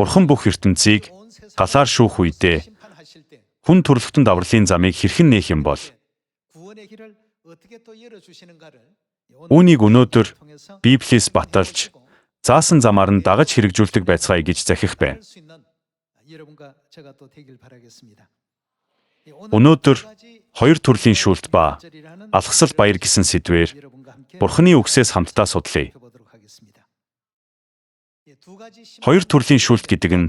Бурхан бүх ертөнцийг галаар шүүх үедээ хүн төрөлхтөнд авралын замыг хэрхэн нээх юм бол? Үүнийг өнөөдөр Библиэс баталж, заасан замаар нь дагаж хэрэгжүүлдэг байцгаая гэж захих байна. Өнөөдөр хоёр төрлийн шүүлт ба алгасал баяр гэсэн сэдвээр Бурханы үгсээс хамтдаа судлая. Хоёр төрлийн шүүлт гэдэг нь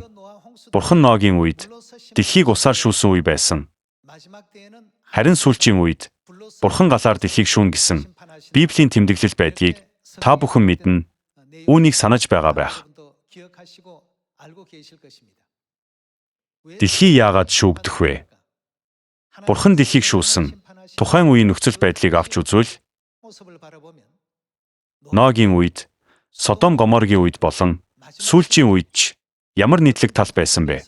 Бурхан Ноагийн үед дэлхийг усаар шүүлсэн үе байсан. Харин сүүлчийн үед Бурхан галаар дэлхийг шүүнэ гэсэн Библийн тэмдэглэл байдгийг та бүхэн мэднэ, үүнийг санаж байгаа байх. Дэлхий яагаад шүүгдэх вэ? Бурхан дэлхийг шүүсэн тухайн үеийн нөхцөл байдлыг авч үзвэл Ноагийн үед, Содом Гоморгийн үед болон сүүлчийн үед ч ямар нийтлэг тал байсан бэ?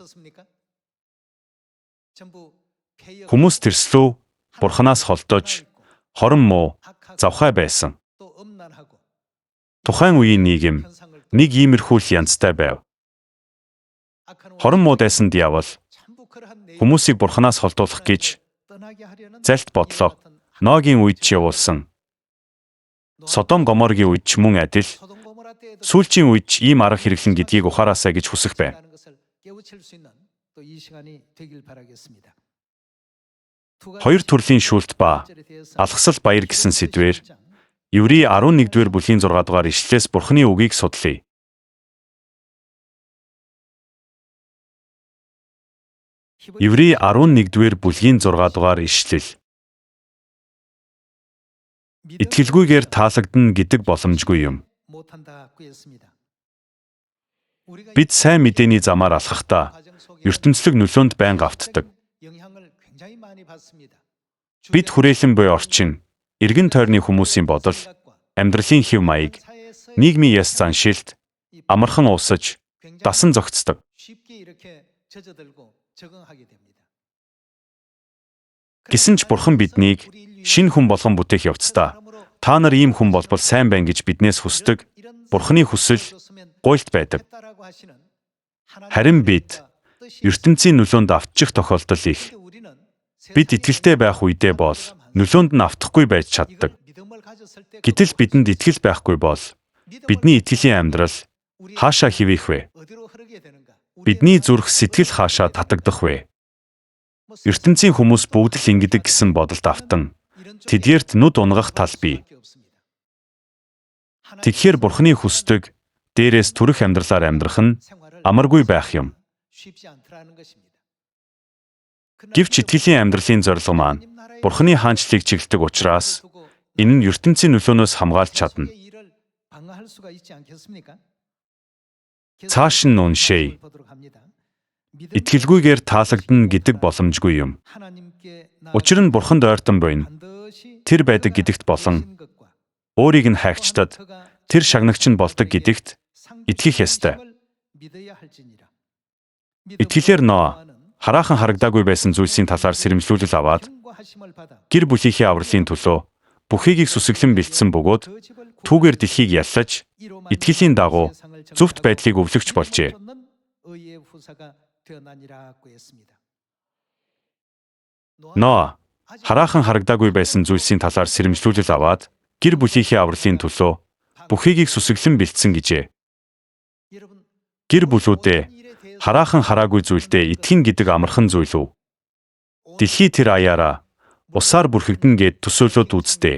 Хүмүүс тэрслүү Бурханаас холдож, хорон муу, завхай байсан. Тухайн үеийн нийгэм нэг иймэрхүү л янзтай байв. Хорон муу дайсан диавол хүмүүсийг Бурханаас холдуулах гэж залт бодлого Ноагийн үед ч явуулсан. Содом Гоморгийн үед ч мөн адил, сүүлчийн үед ч ийм арга хэрэглэн гэдгийг ухаараасай гэж хүсэх байв. Хоёр төрлийн шүүлт ба алгасал баяр гэсэн сэдвээр Еврей 11-р бүлгийн 6 дугаар ишлэлээс Бурханы үгийг судлая. Еврей 11-р бүлгийн 6 дугаар ишлэл. Итгэлгүйгээр таалагдана гэдэг боломжгүй юм. Бид сайн мэдээний замаар алхахдаа ертөнцлөг нөлөөнд байнга автдаг. Бид хүрээлэн буй орчин, эргэн тойрны хүмүүсийн бодол, амьдралын хэв маяг, нийгмийн яс заншилт амархан уусаж, дасан зохицдог. Гэсэн ч Бурхан биднийг шинэ хүн болгон бүтээх явцдаа та нар ийм хүн болбол сайн байна гэж биднээс хүсдэг Бурханы хүсэл гуйлт байдаг. Харин бид ертөнцийн нөлөөнд автчих тохиолдол их. Бид итгэлтэй байх үедээ бол нөлөөнд нь автахгүй байж чаддаг. Гэтэл бидэнд итгэл байхгүй бол бидний итгэлийн амьдрал хаашаа хивээх вэ? Бидний зүрх сэтгэл хаашаа татагдах вэ? Ертөнцийн хүмүүс бүгд л ингэдэг гэсэн бодолд автан тэдгээрт нүд унгах тал бий. Тэгэхээр Бурханы хүсдэг дээрээс төрөх амьдралаар амьдрах нь амаргүй байх юм. Гэвч итгэлийн амьдралын зорилго маань Бурханы хаанчлалыг чиглэдэг учраас энэ нь ертөнцийн нөлөөнөөс хамгаалж чадна. Цааш нь уншъя. Итгэлгүйгээр таалагдана гэдэг боломжгүй юм. Учир нь Бурханд ойртон буйна. Тэр байдаг гэдэгт болон өөрийг нь хайгчдад тэр шагнагч нь болдог гэдэгт итгэх ёстой. Итгэлээр Ноа хараахан харагдаагүй байсан зүйлсийн талаар сэрэмжлүүлэл аваад гэр бүлийнхээ авралын төлөө бүхийгийг сүсэглэн бэлдсэн бөгөөд түүгээр дэлхийг яллаж итгэлийн дагуу зөвхт байдлыг өвлөгч болжээ. Ноа хараахан харагдаагүй байсан зүйлсийн талаар сэрэмжлүүлэл аваад гэр бүлийнхээ авралын төлөө бүхийгийг сүсэглэн бэлдсэн гэжээ. Гэр бүлүүдээ хараахан хараагүй зүйлдээ итгэн гэдэг амархан зүйл үү? Дэлхий тэр аяараа усаар бүрхэгдэнэ гэд төсөөлөөд үздээ.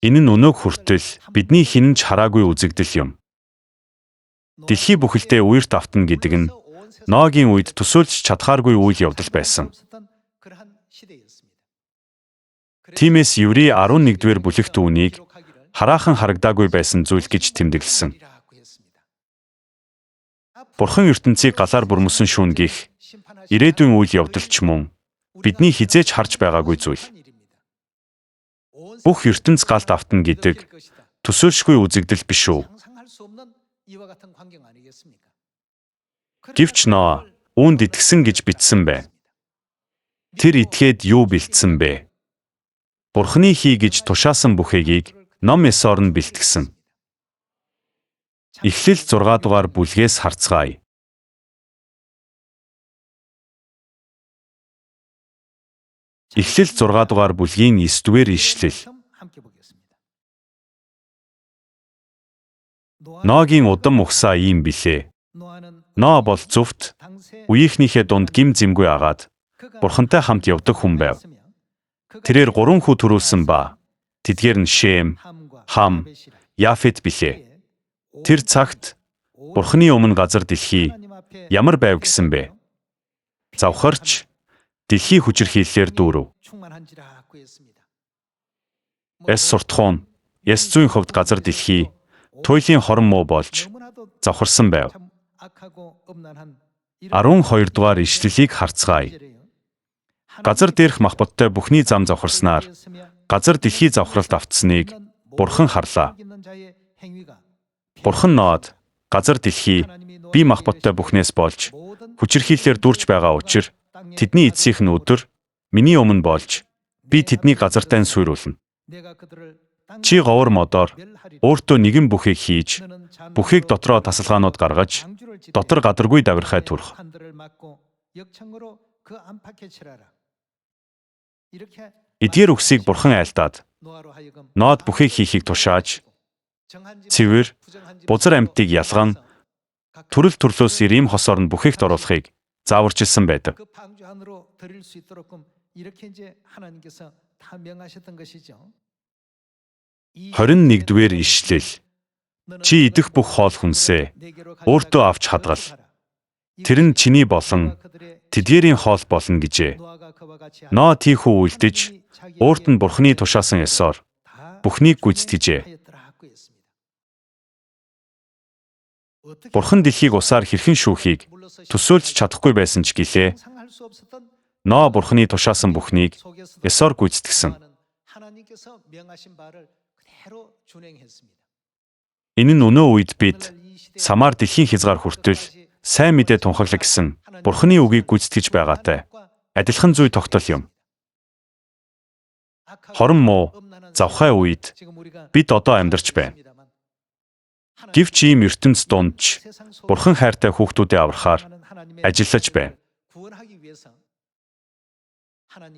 Энэ нь өнөөг хүртэл бидний хинэн ч хараагүй үзэгдэл юм. Дэлхий бүхэлдээ үерт автна гэдэг нь Ноагийн үед төсөөлж чадхааргүй үйл явдал байсан. Тиймээс Еврей 11-р бүлэгт үүнийг хараахан харагдаагүй байсан зүйл гэж тэмдэглэсэн. Бурхан ертөнцийг галаар бүрмөсөн шүүнэ гих ирээдүйн үйл явдал ч мөн бидний хэзээ ч харж байгаагүй зүйл. Бүх ертөнц галд автна гэдэг төсөөлшгүй үзэгдэл биш үү? Гэвч Ноа үүнд итгэсэн гэж бичсэн байна. Тэр итгээд юу бэлдсэн бэ? Бурханы хий гэж тушаасан бүхэгийг ном ёсоор нь бэлтгэсэн. Эхлэл 6 дугаар бүлгээс харцгаая. Эхлэл 6 дугаар бүлгийн 9 дугаар ишлэл. Ноагийн удам угсаа ийм билээ. Ноа бол зөвхт үеийнхнийхээ дунд гим зэмгүй агаад Бурхантай хамт явдаг хүн байв. Тэрээр 3 хүү төрүүлсэн ба тэдгээр нь Шем, Хам, Яфет билээ. Тэр цагт Бурханы өмнө газар дэлхий ямар байв гэсэн бэ? Завхарч дэлхий хүчирхийллээр дүүрв. Эс суртахуун, ёс зүйн хувьд газар дэлхий туйлын хорон муу болж завхарсан байв. 12 дугаар ишлэлийг харцгаая. Газар дээрх махбодтой бүхний зам завхарснаар газар дэлхий завхралд автсныг Бурхан харлаа. Бурхан Ноад газар дэлхий бие махбодтой бүхнээс болж хүчирхийллээр дүүрч байгаа учир тэдний эцсийнх нь өдөр миний өмнө болж би тэднийг газартай нь суйруулна. Чи говор модоор өөртөө нэгэн бүхийг хийж бүхийг дотроо тасалгаанууд гаргаж дотор гадаргүй давирхай төрөх. Эдгээр үгсийг Бурхан айлдаад Ноод бүхийг хийхийг тушааж цэвэр бузар амьтдыг ялган төрөл төрлөөс ирэм хосоор нь бүхийгт оруулахыг зааварчилсан байдаг. 21-р ишлэл. Чи идэх бүх хоол хүнсээ өөртөө авч хадгал. Тэр нь чиний болон тэдгээрийн хоол болно гэжээ. Ноо тийхүү үлдэж өөрт нь Бурханы тушаасан ёсоор бүхнийг гүйцэтгэжээ. Бурхан дэлхийг усаар хэрхэн шүүхийг төсөөлж чадахгүй байсан ч гэлээ. Ноо Бурханы тушаасан бүхнийг ёсоор гүйцэтгсэн. Энэ нь өнөө үед бид самар дэлхийн хязгаар хүртэл сайн мэдээ тунхаглах гэсэн Бурханы үгийг гүйцэтгэж байгаатай адилхан зүй тогтол юм. Хорон муу завхай үед бид одоо амьдарч байна. Гэвч ийм ертөнц дунд ч Бурхан хайртай хүүхдүүдээ аврахаар ажиллаж байна.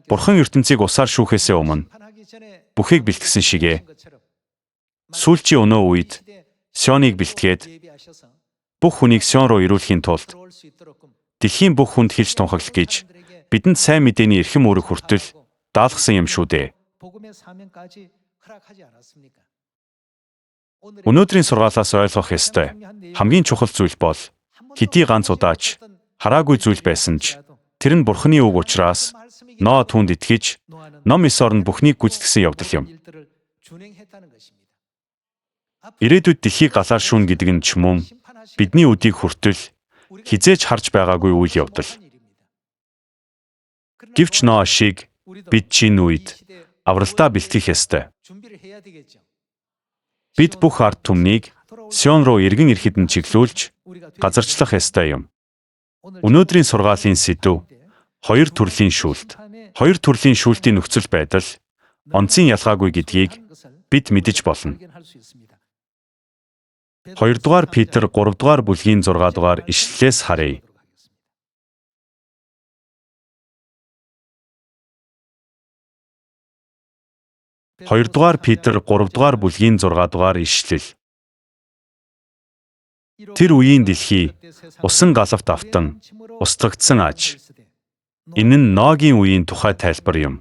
Бурхан ертөнцийг усаар шүүхээсээ өмнө бүхийг бэлтгэсэн шигээ сүүлчийн өнөө үед Сионыг бэлтгээд бүх хүнийг Сион руу ирүүлэхийн тулд дэлхийн бүх хүнд хэлж тунхаглах гэж бидэнд сайн мэдээний эрхэм үүрэг хүртэл даалгасан юм шүү дээ. Өнөөдрийн сургаалаас ойлгох ёстой хамгийн чухал зүйл бол хэдий ганц удаач хараагүй зүйл байсан ч тэр нь Бурханы үг учраас Ноо түүнд итгэж ном ёсоор нь бүхнийг гүйцэтгсэн явдал юм. Ирээдүйд дэлхийг галаар шүүнэ гэдэг нь ч мөн бидний үдийг хүртэл хизээж харж байгаагүй үйл явдал. Гэвч Ноо шиг бид чинь үед авралтаа бэлтгэх ёстой. Бид бүх ард түмнийг Сион руу эргэн ирэхэд нь чиглүүлж газарчлах ёстой юм. Өнөөдрийн сургаалын сэдэв хоёр төрлийн шүүлт. Хоёр төрлийн шүүлтийн нөхцөл байдал онцын ялгаагүй гэдгийг бид мэдэж болно. 2 дугаар Петр 3 дугаар бүлгийн 6 дугаар ишлэлээс харъя. 2 дугаар Петр 3 дугаар бүлгийн 6 дугаар ишлэл. Тэр үеийн дэлхий усан галавт автан устгагдсан аж. Энэ нь Ноагийн үеийн тухай тайлбар юм.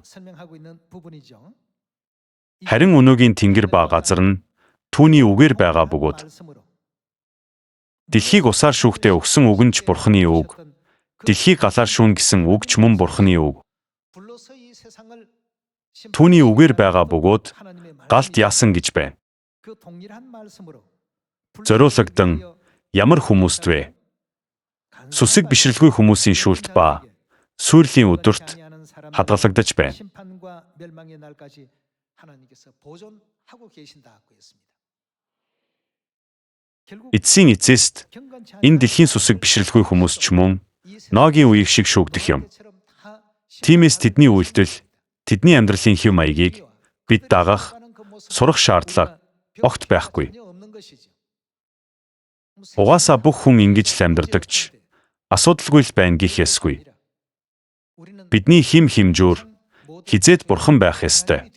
Харин өнөөгийн тэнгэр ба газар нь түүний үгээр байгаа бөгөөд дэлхийг усаар шүүхдээ өгсөн үг нь ч Бурханы үг. Дэлхийг галаар шүүнэ гэсэн үг ч мөн Бурханы үг. Түүний үгээр байгаа бөгөөд галт яасан гэж байна. Зориулагдсан ямар хүмүүст вэ? Сүсэг бишрэлгүй хүмүүсийн шүүлт ба сүйрлийн өдөрт хадгалагдаж байна. Эцсийн эцэст энэ дэлхийн сүсэг бишрэлгүй хүмүүс ч мөн Ноагийн үеийг шиг шүүгдэх юм. Тиймээс тэдний үйлдэл, тэдний амьдралын хэв маягийг бид дагах, сурах шаардлага огт байхгүй. Угаасаа бүх хүн ингэж л амьдардаг ч асуудалгүй л байна гэх ёсгүй. Бидний хэм хэмжүүр, хизээд Бурхан байх ёстой.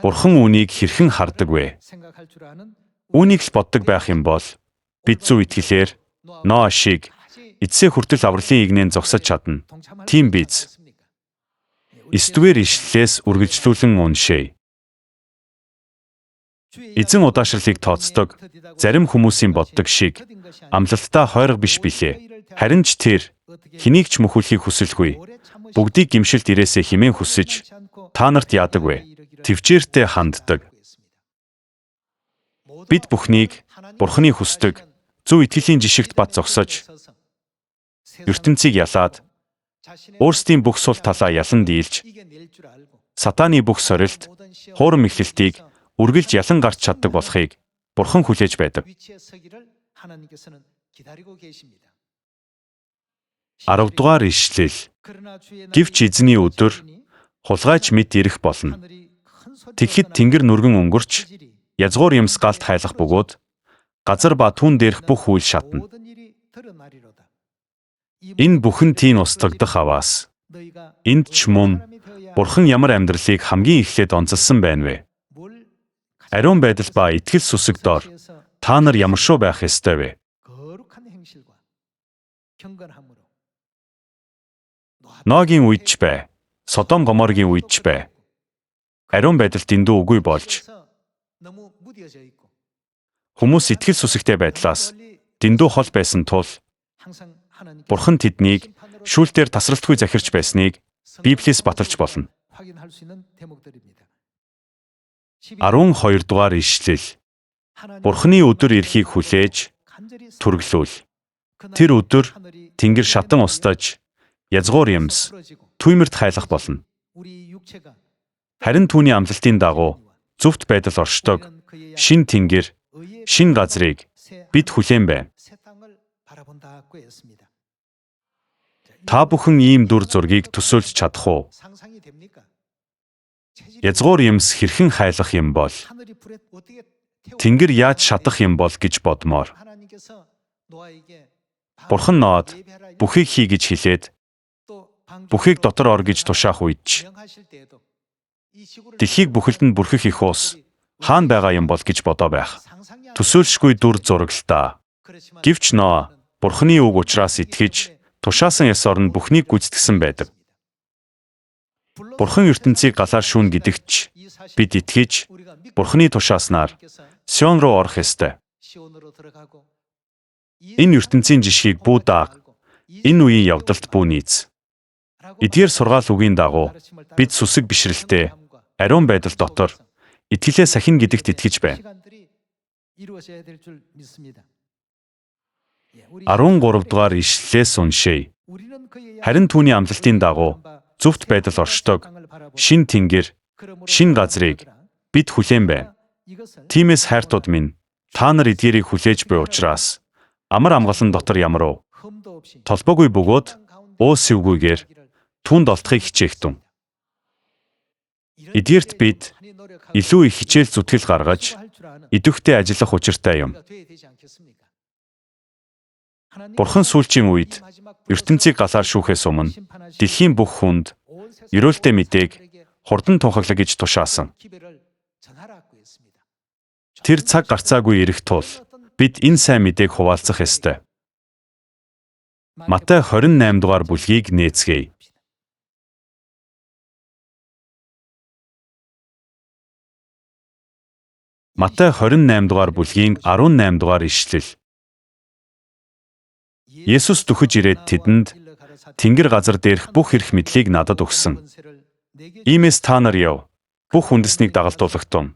Бурхан үүнийг хэрхэн хардаг вэ? Үүнийг л боддог байх юм бол бид зөв итгэлээр Ноа шиг эцсээ хүртэл авралын игнэн зогсож чадна. Тийм биз? 9-р ишлэлээс үргэлжлүүлэн уншъя. Эзэн удаашрлыг тооцдог зарим хүмүүсийн боддог шиг амлалтдаа хойрог биш билээ. Харин ч тэр хэнийг ч мөхүүлэхийг хүсэлгүй. Бүгдийг гэмшилд ирээсэй хэмээн хүсэж та нарт яадаг вэ? Тэвчээртэй ханддаг. Бид бүхнийг Бурханы хүсдэг зөв итгэлийн жишгт бат зогсож ертөнцийг ялаад өөрсдийн бүх сул талаа ялан дийлж сатааны бүх сорилт, хуурам эхлэлтийг үргэлж ялан гарч чаддаг болохыг Бурхан хүлээж байдаг. 10 дугаар ишлэл. Гэвч эзний өдөр хулгайч мэт ирэх болно. Тэгэхэд тэнгэр нүргэн өнгөрч язгуур юмс галт хайлах бөгөөд газар ба түүн дээрх бүх үйл шатна. Энэ бүхэн тийм устгагдах аваас. Энд ч мөн Бурхан ямар амьдралыг хамгийн эхлээд онцолсон байна вэ? Ариун байдал ба итгэл сүсэг дор та нар ямаршуу байх ёстой вэ? Ноагийн үед ч бай, Содом Гоморгийн үед ч бай. Ариун байдал дэндүү үгүй болж хүмүүс итгэл сүсэгтэй байдлаас дэндүү хол байсан тул Бурхан тэднийг шүүлтээр тасралтгүй захирч байсныг Библиэс баталж болно. 12 дугаар ишлэл. Бурханы өдөр ирэхийг хүлээж түргэлүүл. Тэр өдөр тэнгэр шатан устдаж язгуур юмс туймэрт хайлах болно. Харин түүний амлалтын дагуу зөвхт байдал оршдог шин тэнгэр, шин газрыг бид хүлээн байна. Та бүхэн ийм дүр зургийг төсөөлж чадах уу? Язгуур юмс хэрхэн хайлах юм бол, тэнгэр яаж шатах юм бол гэж бодмоор. Бурхан Ноад бүхийг хий гэж хэлээд бүхийг дотор ор гэж тушаах үед ч дэлхийг бүхэлд нь бүрхэх их ус хаана байгаа юм бол гэж бодоо байх. Төсөөлшгүй дүр зураг л та. Гэвч Ноа Бурханы үг учраас итгэж тушаасан ёсоор нь бүхнийг гүйцэтгсэн байдаг. Бурхан ертөнцийг галаар шүүнэ гэдэгт ч бид итгэж Бурханы тушааснаар Сион руу орох ёстой. Энэ ертөнцийн жишгийг бүү дааг, энэ үеийн явдалт бүү нийц. Эдгээр сургаал үгийн дагуу бид сүсэг бишрэлтэй ариун байдал дотор итгэлээ сахина гэдэгт итгэж байна. 13 дугаар ишлэлээс уншъя. Харин түүний амлалтын дагуу зөвхт байдал оршдог шин тэнгэр, шин газрыг бид хүлээн байна. Тиймээс хайртууд минь, та нар эдгээрийг хүлээж буй учраас амар амгалан дотор ямарв толбоогүй бөгөөд өө сэвгүйгээр түүнд олдохыг хичээхтэн. Эдгээрт бид илүү их хичээл зүтгэл гаргаж идэвхтэй ажиллах учиртай юм. Бурхан сүүлчийн үед ертөнцийг галаар шүүхээс өмнө дэлхийн бүх хүнд ерөөлтэй мэдээг хурдан тунхаглаа гэж тушаасан. Тэр цаг гарцаагүй ирэх тул бид энэ сайн мэдээг хуваалцах ёстой. Матай 28 дугаар бүлгийг нээцгээе. Матай 28 дугаар бүлгийн 18 дугаар ишлэл. Есүс дөхөж ирээд тэдэнд тэнгэр газар дээрх бүх эрх мэдлийг надад өгсөн. Иймээс та нар яв. Бүх үндэснийг дагалдуулагтун.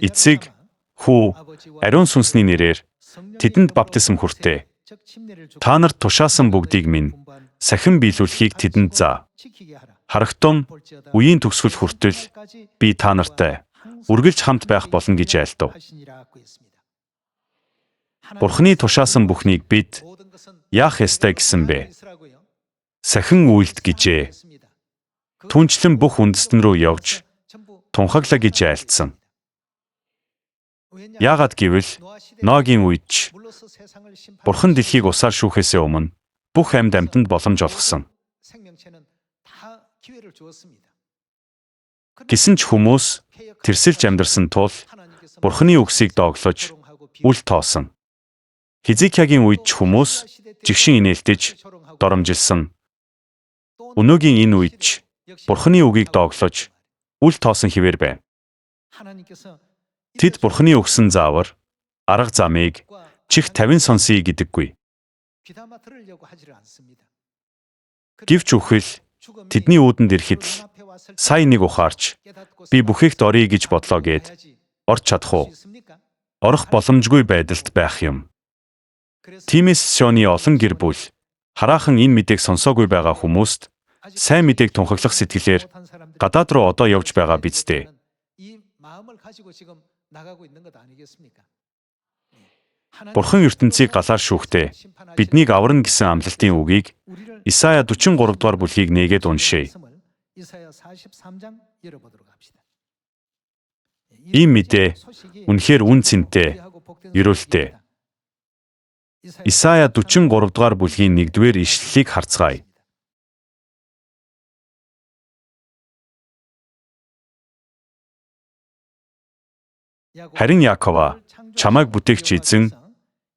Эцэг, Хүү, Ариун Сүнсний нэрээр тэдэнд баптизм хүртээ. Та нарт тушаасан бүгдийг минь сахин биелүүлэхийг тэдэнд заа. Харагтун үеийн төгсгөл хүртэл би та нартай үргэлж хамт байх болно гэж айлдав. Бурхны тушаасан бүхнийг бид яах ёстой гэсэн бэ? Сахин үйлд гэжээ. Түнчлэн бүх үндэстэн рүү явж тунхаглаа гэж айлдсан. Яагаад гэвэл Ноагийн үед ч Бурхан дэлхийг усаар шүүхээсээ өмнө бүх амьд амьтанд боломж олгосон. Гэсэн ч хүмүүс тэрсэлж амьдарсан тул Бурханы үгсийг дооглож үл тоосон. Хизекиягийн үед ч хүмүүс жигшин инээлдэж доромжилсан. Өнөөгийн энэ үед ч Бурханы үгийг дооглож үл тоосон хэвээр байна. Тэд Бурханы өгсөн заавар, арга замыг чих тавин сонсъё гэдэггүй. Гэвч үхэл тэдний үүдэнд ирэхэд л сая нэг ухаарч би бүхээгт оръё гэж бодлоо гээд орч чадах уу? Орох боломжгүй байдалд байх юм. Тиймээс Сионы олон гэр бүл хараахан энэ мэдээг сонсоогүй байгаа хүмүүст сайн мэдээг тунхаглах сэтгэлээр гадаад руу одоо явж байгаа биз дээ. Бурхан ертөнцийг галаар шүүхдээ биднийг аварна гэсэн амлалтын үгийг Исая 43 дугаар бүлгийг нээгээд уншъя. Ийм мэдээ үнэхээр үн цэнтэй, ерөөлтэй. Исая 43 дугаар бүлгийн 1-р ишлэлийг харцгаая. Харин Яакова, чамайг бүтээгч эзэн,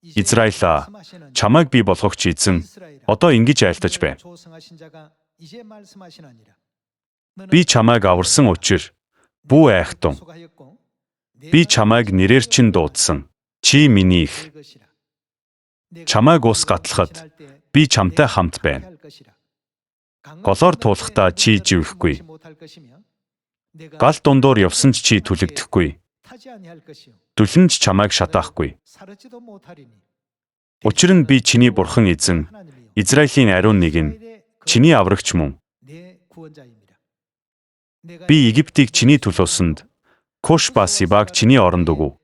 Израилаа, чамайг бий болгогч эзэн одоо ингэж айлтаж байна. Би чамайг аварсан учир бүү айхтун. Би чамайг нэрээр чинь дуудсан. Чи миний их. Чамайг ус гатлахад би чамтай хамт байна. Голоор туулахдаа чи живэхгүй. Гал дундуур явсан ч чи түлэгдэхгүй. Дүлэн ч чамайг шатаахгүй. Учир нь би чиний бурхан эзэн, Израилийн ариун нэг нь, чиний аврагч мөн. Би Египтийг чиний төлөөсөнд, Куш ба Сибаг чиний оронд өгөв.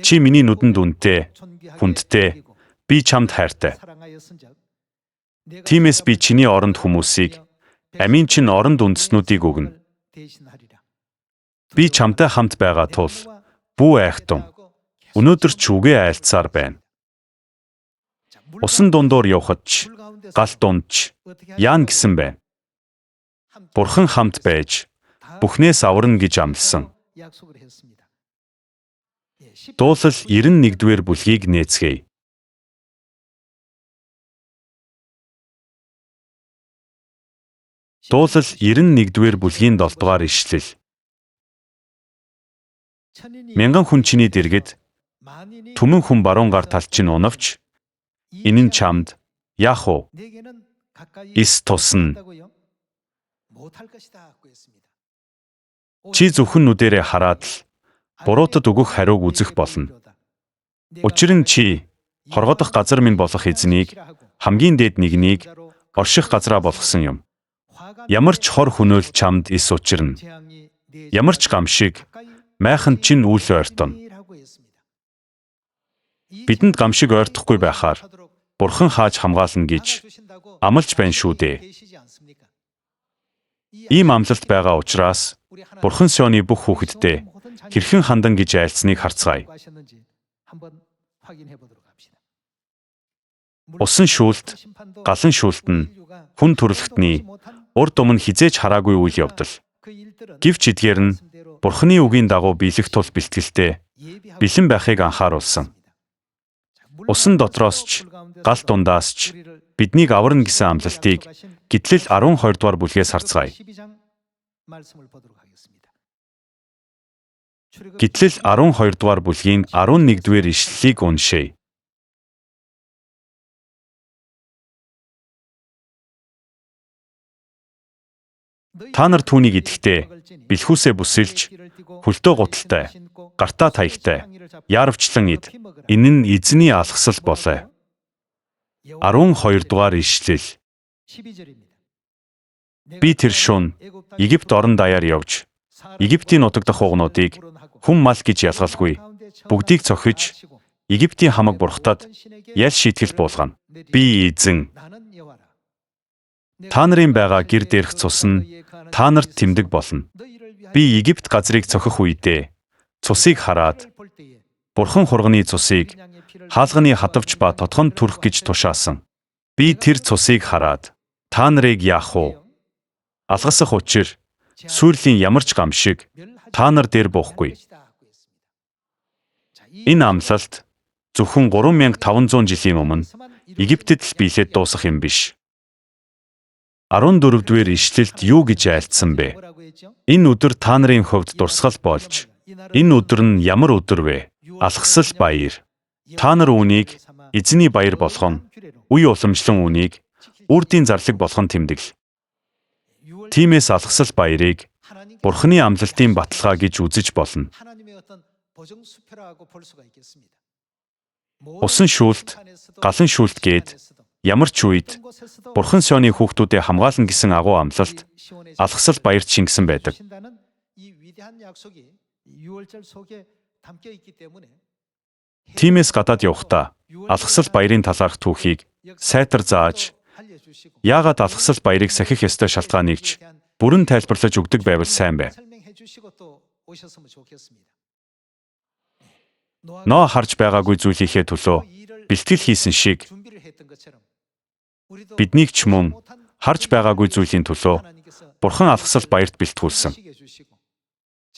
Чи миний нүдэнд үнэтэй, хүндтэй, би чамд хайртай. Тиймээс би чиний оронд хүмүүсийг, амийн чинь оронд үндэстнүүдийг өгнө. Би чамтай хамт байгаа тул бүү айхтун. Өнөөдөр ч үгээ айлтсаар байна. Усан дундуур явхад ч, гал дунд ч яана гэсэн байна. Бурхан хамт байж бүхнээс аварна гэж амласан. Дуулал 91-р бүлгийг нээцгээе. Дуулал 91-р бүлгийн 7-р ишлэл. Мянган хүн чиний дэргэд, түмэн хүн баруун гар талд чинь унавч, энэ нь чамд яах вэ? Эс тусна. Чи зөвхөн нүдэрээ хараад л буруутад өгөх хариуг үзэх болно. Учир нь чи хоргодох газар минь болох эзнийг хамгийн дээд нэгнийг орших газраа болгосон юм. Ямар ч хор хөнөөл чамд эс учирна. Ямар ч гам шиг майханд чинь үл ойртоно. Бидэнд гам шиг ойртохгүй байхаар Бурхан хааж хамгаална гэж амлаж байна шүү дээ. Ийм амлалт байгаа учраас Бурхан Сионы бүх хүүхэддээ хэрхэн хандан гэж айлцныг харцгаая. Усан шүүлт, галан шүүлт нь хүн төрөлхтний урд өмнө хизээж хараагүй үйл явдал. Гэвч эдгээр нь Бурханы үгийн дагуу биелэх тул бэлтгэлтэй бэлэн байхыг анхааруулсан. Усан дотроос ч, гал дундаас ч биднийг аварна гэсэн амлалтыг Гэтлэл 12 дугаар бүлгээс харцгаая. Гэтлэл 12 дугаар бүлгийн 11 дугаар ишлэлийг уншъя. Та нар түүнийг идэхдээ бэлхүүсээ бүсэлж, хөлдөө гуталтай, гартаа таягтай, яарвчлан ид. Энэ нь эзний алгасал болой. 12 дугаар ишлэл. Би тэр шөнө Египт орон даяар явж, Египтийн нутаг дахь хугнуудыг хүн мал гэж ялгалгүй бүгдийг цохиж, Египтийн хамаг бурхтад ял шийтгэл буулгана. Би эзэн. Та нарын байгаа гэр дээрх цус нь та нарт тэмдэг болно. Би Египт газрыг цохих үедээ цусыг хараад Бурхан хурганы цусыг хаалганы хадавч ба тодхон түрх гэж тушаасан. Би тэр цусыг хараад Та нарыг яах вэ? Алгасах учир сүрлийн ямар ч гам шиг та нар дээр буухгүй. Энэ амлалт зөвхөн 3500 жилийн өмнө Египтэд л биелээд дуусах юм биш. 14-р ишлэлд юу гэж айлтсан бэ? Энэ өдөр та нарын хувьд дурсгал болж, энэ өдөр нь ямар өдөр вэ? Алхасал баяр. Та нар үүнийг эзний баяр болгон, үе уламжлан үүнийг үрдийн зарлаг болгон тэмдэглэ. Тиймээс алхасал баярыг Бурхны амлалтын баталгаа гэж үзэж болно. Усан шүүлт, галан шүүлт гээд ямар ч үед Бурхан Сионы хүүхдүүдээ хамгаална гэсэн агуу амлалт алхасал баярт шингэсэн байдаг. Тиймээс гадаад явахдаа алхасал баярын талаарх түүхийг сайтар зааж, яагаад алхасал баярыг сахих ёстой шалтгааныг ч бүрэн тайлбарлаж өгдөг байвал сайн байв. Ноа харж байгаагүй зүйлийнхээ төлөө бэлтгэл хийсэн шиг биднийг ч мөн харж байгаагүй зүйлийн төлөө Бурхан алхасал баярт бэлтгүүлсэн.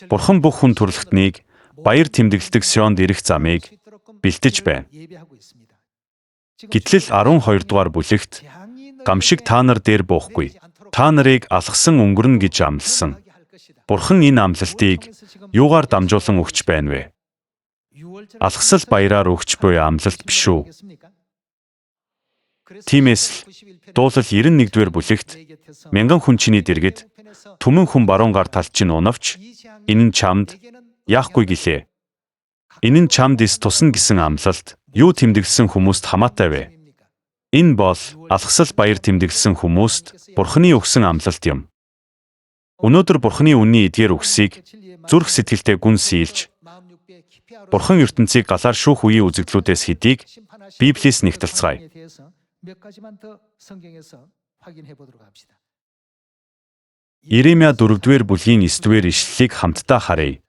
Бурхан бүх хүн төрөлхтнийг баяр тэмдэглэдэг Сионд ирэх замыг бэлтэж байна. Гэтэл 12 дугаар бүлэгт гамшиг та нар дээр буухгүй. Та нарыг алгасан өнгөрнө гэж амласан. Бурхан энэ амлалтыг юугаар дамжуулан өгч байна вэ? Алгасал баяраар өгч буй амлалт биш үү? Тиймээс л дуулал 91-р бүлэгт мянган хүн чиний дэргэд түмэн хүн баруун гар талд чинь унавч энэ нь чамд яахгүй гэлээ. Энэ нь чамд эс тусна гэсэн амлалт юу тэмдэглэсэн хүмүүст хамаатай вэ? Энэ бол алгасал баяр тэмдэглэсэн хүмүүст Бурханы өгсөн амлалт юм. Өнөөдөр Бурханы үнний эдгээр үгсийг зүрх сэтгэлдээ гүн сийлж, Бурхан ертөнцийг галаар шүүх үеийн үзэгдлүүдээс хэдийг Библиэс нэгтэлцгээе. Иремья 4-р бүлгийн 9-р ишлэлийг хамтдаа харъя.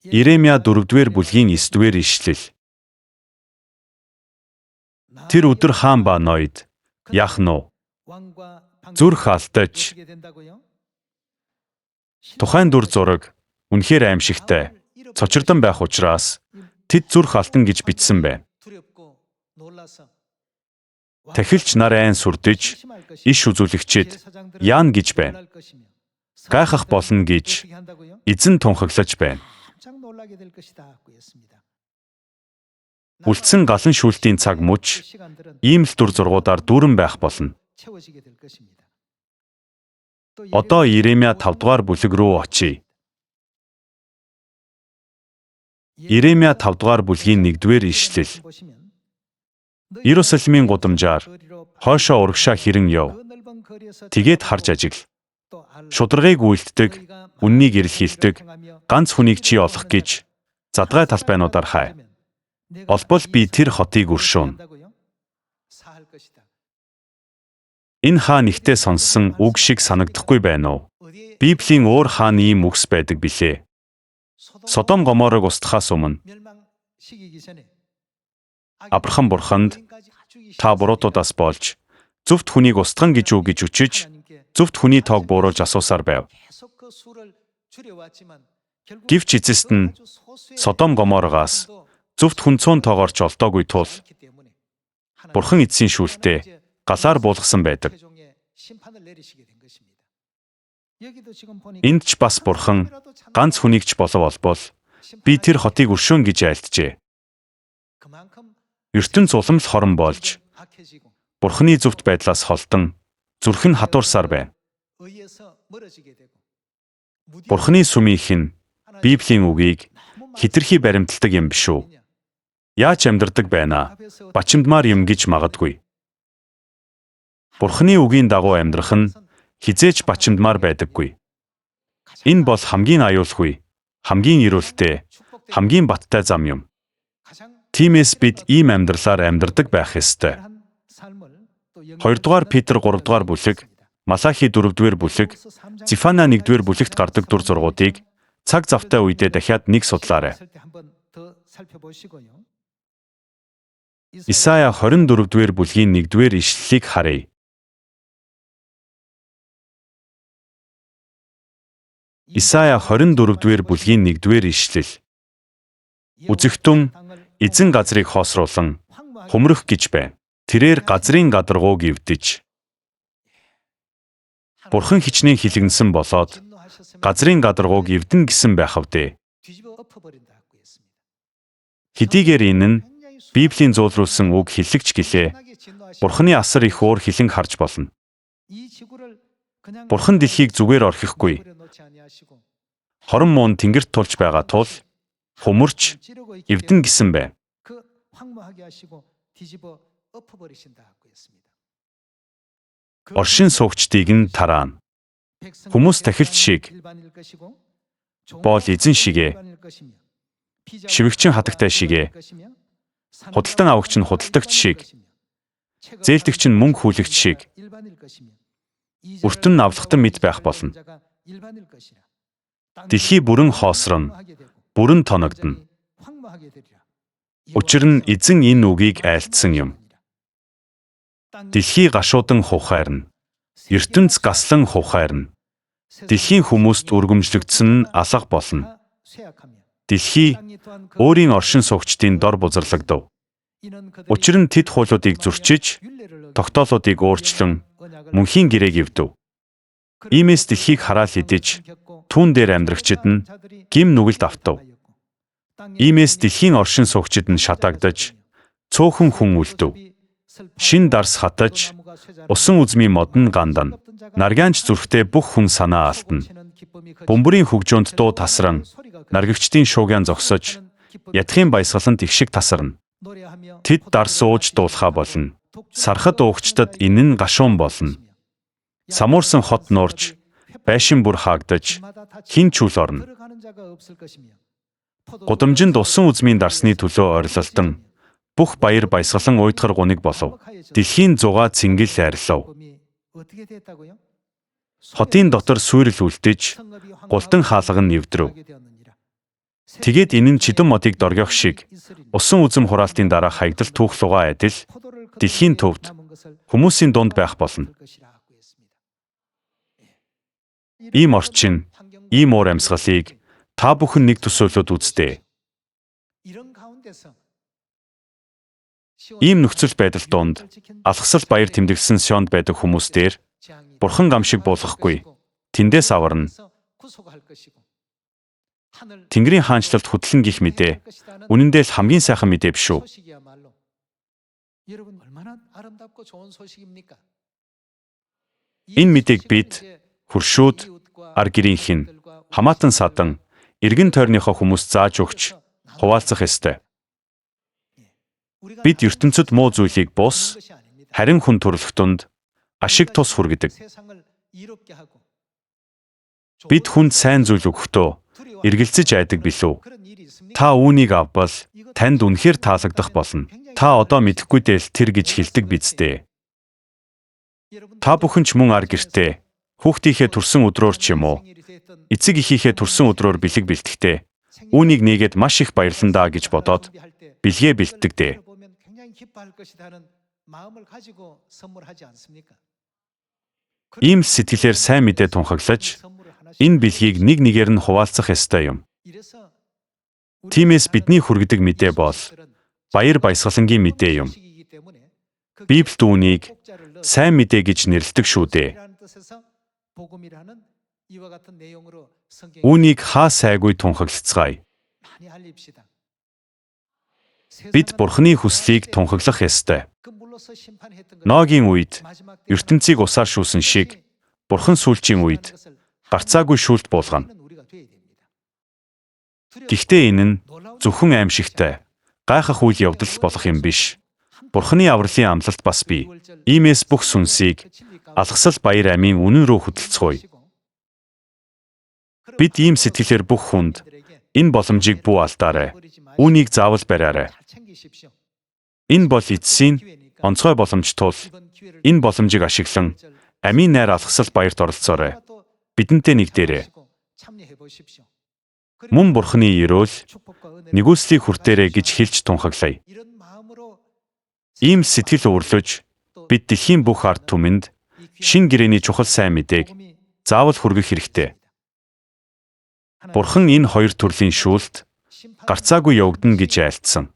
Иремья 4-р бүлгийн 9-р ишлэл. Тэр өдөр хаан ба ноёд яах нь вэ? Зүрх алдаж тухайн дүр зураг үнэхээр аимшигтай, цочирдон байх учраас тэд зүрх алтан гэж бичсэн байна. Тахилч нар айн сүрдэж, иш үзүүлэгчид яана гэж байна. Гайхах болно гэж эзэн тунхаглаж байна. Үлдсэн галан шүүлтийн цаг мөч ийм л дүр зургуудаар дүүрэн байх болно. Одоо Иремья 5 дугаар бүлэг рүү очие. Иремья 5 дугаар бүлгийн 1-р ишлэл. Иерусалимийн гудамжаар хойшоо урагшаа хэрэн яв. Тэгээд харж ажигл. Шударгыг үйлддэг, үннийг эрэлхийлдэг ганц хүнийг чи олох гэж задгай талбайнуудаар хай. Олбол би тэр хотыг өршөөнө. Энэ хаа нэгтээ сонссон үг шиг санагдахгүй байна уу? Библийн өөр хаана ийм үгс байдаг билээ? Содом Гоморог устгахаас өмнө Авраам бурханд та буруутуудаас болж зөвхт хүнийг устган гэж үү гэж өчөж зөвхт хүний тоог бууруулж асуусаар байв. Гэвч эцэст нь Содом Гоморогоос зөвхт хүн цөөн тоогоор ч олдоогүй тул Бурхан эцсийн шүүлтээ галаар буулгасан байдаг. Энд ч бас Бурхан ганц хүнийг ч болов олбол би тэр хотыг өршөөн гэж айлджээ. Ертөнц улам л хорон болж Бурханы зөвхт байдлаас холдон зүрх нь хатуурсаар байна. Бурханы сүмийнх нь Библийн үгийг хэтэрхий баримталдаг юм биш үү? Яаж амьдардаг байна? Бачимдмаар юм гэж магадгүй. Бурханы үгийн дагуу амьдрах нь хизээч бачимдмаар байдаггүй. Энэ бол хамгийн аюулгүй, хамгийн эрүүлтэй, хамгийн баттай зам юм. Тиймээс бид ийм амьдралаар амьдардаг байх ёстой. 2-р Петр 3-р бүлэг, Малахи 4-р бүлэг, Зефана 1-р бүлэгт гардаг дүр зургуудыг цаг завтай үедээ дахиад нэг судлаарай. Исая 24-р бүлгийн 1-р ишлэлийг харъя. Исая 24-р бүлгийн 1-р ишлэл. Үзэгтэн эзэн газрыг хоосруулан хүмрэх гэж байна. Тэрээр газрын гадаргууг эвдэж, Бурхан хичнээн хилэгнэсэн болоод газрын гадаргууг эвдэнэ гэсэн байхав дээ. Хэдийгээр энэ нь Библийн зуулруулсан үг хэллэгч гэлээ Бурханы асар их уур хилэнг харж болно. Бурхан дэлхийг зүгээр орхихгүй. Хорон муун тэнгэрт тулж байгаа тул хүмэрч эвдэнэ гэсэн байна. Оршин суугчдыг нь тараана. Хүмүүс тахилч шиг, боол эзэн шигээ, шивгчин хатагтай шигээ, худалдан авагч нь худалдагч шиг, зээлдэгч нь мөнгө хүлэгч шиг, өртөн нь авлахтан мэд байх болно. Дэлхий бүрэн хоосрон, бүрэн тоногдоно. Учир нь эзэн энэ үгийг айлтсан юм. Дэлхий гашуудан хухайрна. ертөнц гаслан хухайрна. Дэлхийн хүмүүст өргөмжлөгдсөн нь алга болно. Дэлхий өөрийн оршин суугчдын дор бузарлагдав. Учир нь тэд хуулиудыг зөрчиж, тогтоолуудыг өөрчлөн мөнхийн гэрээг эвдэв. Иймээс дэлхийг хараал идэж, түүн дээр амьдрагчид нь гим нүгэлд автав. Иймээс дэлхийн оршин суугчид нь шатаагдаж, цөөхөн хүн үлдэв. Шин дарс хатаж, усан үзмийн мод нь гандана. Наргаанч зүрхтэй бүх хүн санаа алдна. Бөмбөрийн хөгжөөнд дуу тасран, наргигчдын шуугиан зогсож, ятхын баясгалант их шиг тасарна. Тэд дарс ууж дуулахаа болно. Сархад уугчдад энэ нь гашуун болно. Самуурсан хот нуурж, байшин бүр хаагдаж, хэн ч үл орно. Гудамжинд усан үзмийн дарсны төлөө орилолтон бүх баяр баясгалан уйдгар гуниг болов. Дэлхийн зугаа цэнгэл арилав. Хотын дотор сүйрэл үлдэж, гултан хаалга нь эвдрв. Тэгээд энэ нь чидэн модыг доргиох шиг усан үзэм хураалтын дараа хаягдал түүхлугаа адил дэлхийн төвд хүмүүсийн дунд байх болно. Ийм орчин, ийм уур амьсгалыг та бүхэн нэг төсөөлөд үздээ. Ийм нөхцөл байдал дунд алгасал баяр тэмдэглэсэн Сионд байдаг хүмүүс дээр Бурхан гамшиг буулгахгүй, тэндээс аварна. Тэнгэрийн хаанчлалд хөдлөн гих мэдээ үнэн дээр л хамгийн сайхан мэдээ биш үү? Энэ мэдээг бид хөршүүд, ар гэрийнх нь, хамаатан садан, эргэн тойрныхоо хүмүүс зааж өгч хуваалцах ёстой. Бид ертөнцид муу зүйлийг бус, харин хүн төрөлхтөнд ашиг тус хүргэдэг. Бид хүнд сайн зүйл өгөхдөө эргэлзэж айдаг билүү? Та үүнийг авбал танд үнэхээр таалагдах болно. Та одоо мэдэхгүй дээ л тэр гэж хэлдэг биз дээ. Та бүхэн ч мөн ар гэртээ хүүхдийнхээ төрсөн өдрөөр ч юм уу, эцэг эхийнхээ төрсөн өдрөөр бэлэг бэлтгэхдээ үүнийг нээгээд маш их баярлана даа гэж бодоод бэлгээ бэлтдэг дээ. Ийм л сэтгэлээр сайн мэдээ тунхаглаж, энэ бэлгийг нэг нэгээр нь хуваалцах ёстой юм. Тиймээс бидний хүргэдэг мэдээ бол баяр баясгалангийн мэдээ юм. Библиэд үүнийг сайн мэдээ гэж нэрлэдэг шүү дээ. Үүнийг хаа сайгүй тунхаглацгаая. Бид Бурхны хүслийг тунхаглах ёстой. Ноагийн үед ертөнцийг усаар шүүсэн шиг Бурхан сүүлчийн үед гарцаагүй шүүлт буулгана. Гэхдээ энэ нь зөвхөн аимшигтай, гайхах үйл явдал болох юм биш. Бурханы авралын амлалт бас бий. Иймээс бүх сүнсийг алгасал баяр амийн үнэн рүү хөдөлцгөөе. Бид ийм сэтгэлээр бүх хүнд энэ боломжийг бүү алдаарай. Үүнийг заавал бариарай. Энэ бол эцсийн онцгой боломж тул энэ боломжийг ашиглан амийн найр алгасал баярт оролцоорой. Бидэнтэй нэгдээрэй. Мөн Бурханы ерөөл нигүүлслийг хүртээрэй гэж хэлж тунхаглая. Ийм сэтгэл өвөрлөж бид дэлхийн бүх ард түмэнд шинэ гэрээний чухал сайн мэдээг заавал хүргэх хэрэгтэй. Бурхан энэ хоёр төрлийн шүүлт гарцаагүй явагдана гэж айлтсан.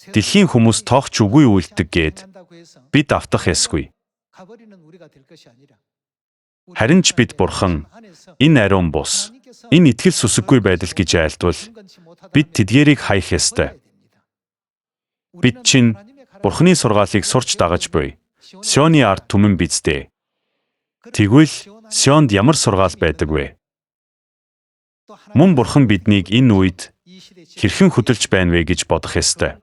Дэлхийн хүмүүс тоох ч үгүй үйлддэг гээд бид автах ёсгүй. Харин ч бид Бурхан энэ ариун бус, энэ итгэл сүсэггүй байдал гэж айлтвал бид тэдгээрийг хаях ёстой. Бид чинь Бурханы сургаалыг сурч дагаж буй Сионы ард түмэн биз дээ. Тэгвэл Сионд ямар сургаал байдаг вэ? Мөн Бурхан биднийг энэ үед хэрхэн хөдөлж байна вэ гэж бодох ёстой.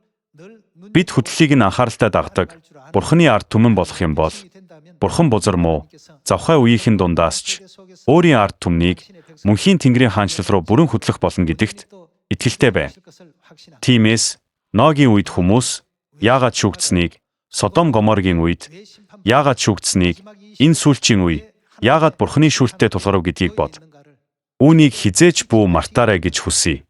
Бид хөдлөлийг нь анхааралтай дагдаг Бурханы ард түмэн болох юм бол Бурхан бузар муу завхай үеийнхэн дундаас ч өөрийн ард түмнийг мөнхийн Тэнгэрийн хаанчлал руу бүрэн хөдлөх болно гэдэгт итгэлтэй байна. Тиймээс Ноагийн үед хүмүүс яагаад шүүгдсэнийг, Содом Гоморгийн үед яагаад шүүгдсэнийг, энэ сүүлчийн үе яагаад Бурханы шүүлттэй тулгарв гэдгийг бод. Үүнийг хэзээ ч бүү мартаарай гэж хүсье.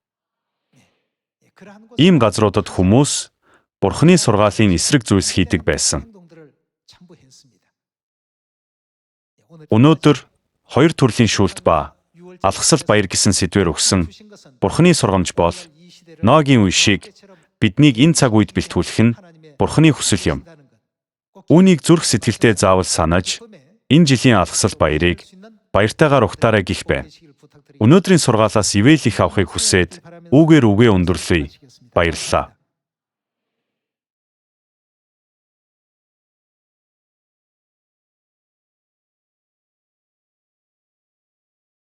Ийм газруудад хүмүүс Бурханы сургаалын эсрэг зүйлс хийдэг байсан. Өнөөдөр хоёр төрлийн шүүлт ба алгасал баяр гэсэн сэдвээр өгсөн Бурханы сургамж бол Ноагийн үе шиг биднийг энэ цаг үед бэлтгүүлэх нь Бурханы хүсэл юм. Үүнийг зүрх сэтгэлдээ заавал санаж энэ жилийн алгасал баярыг баяртайгаар угтаарай гэх байна. Өнөөдрийн сургаалаас ивэл их авахыг хүсээд үүгээр үгээ өндөрлөе. Баярлалаа.